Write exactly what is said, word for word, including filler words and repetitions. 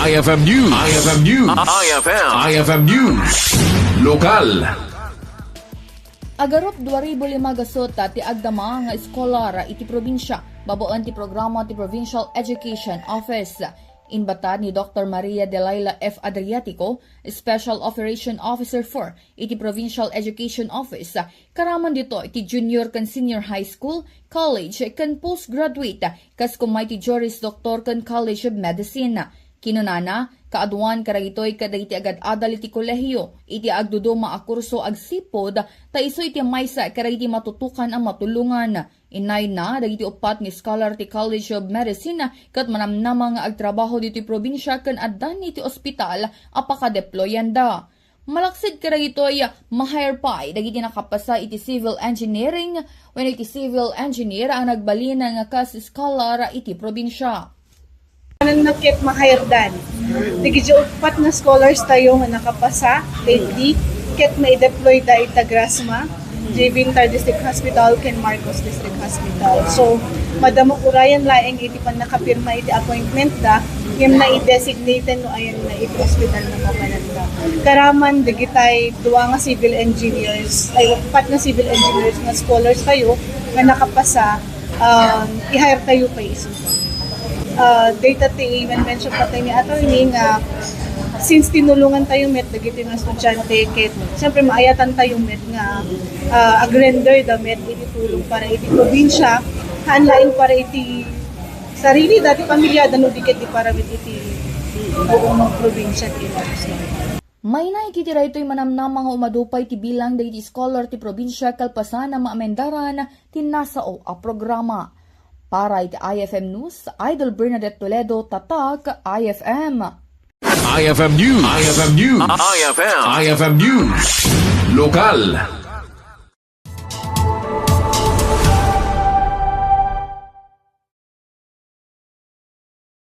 I F M News. I F M News. I F M. I F M News. Lokal. Agarup dua ribu lima gasut ti agdama nga scholar iti probinsia babaen ti programa ti Provincial Education Office. Inbatad ni Doctor Maria Delaila F. Adriatico, Special Operation Officer four iti Provincial Education Office, karaman ditoy ti junior ken senior high school, college, ken postgraduate, kas koma iti Juris Doctor ken College of Medicine. Kinunana, kaaduan kadagitoy kadagiti agad-adal iti kolehio iti agduduma a kurso agsipud ta isu iti maysa kadagiti matutukan a matulongan. Inayna dagiti uppat nga scholar ti College of Medicine ket manamnama nga agtrabaho ditoy probinsia ken addan iti ospital a pakadeployanda. Malaksid kadagitoy, ma-hire pay dagiti nakapasa iti civil engineering wenno iti civil engineer a nagbalin nga kas scholar iti probinsia. Nagket ma-hire-dan. Dagiti uppat nga scholars tayo nga nakapasa lately, ket maideploy da ita Grasma, J V Intal District Hospital, ken Marcos District Hospital. So, madamok urayan laeng iti pannakapirma iti appointment da, ngem na-designated no ayan na iti hospital na mapananda. Karaman dagitay dua nga civil engineers, ay, upat nga civil engineers nga scholars tayo nga nakapasa, um, i-hire tayo pa isu. Ah, data ti men-mention pa tayo ni attorney nga since tinulungan tayo met dagiti mga estudyante, ket siyempre maayatan tayo met nga, ah, agrender da met iti tulong para iti probinsya, haan laeng para iti sarili da, ti pamilya da, no di ket di para met iti buong probinsya ti Ilocos Norte. Maina iti daytoy manamnama nga umadu pay ti bilang dagiti scholar ti probinsia kalpasan a maamendaran ti nasao a programa. Para iti I F M News, Idol Bernadette Toledo, Tatak I F M. I F M News. I F M News. I F M. I F M News. Lokal.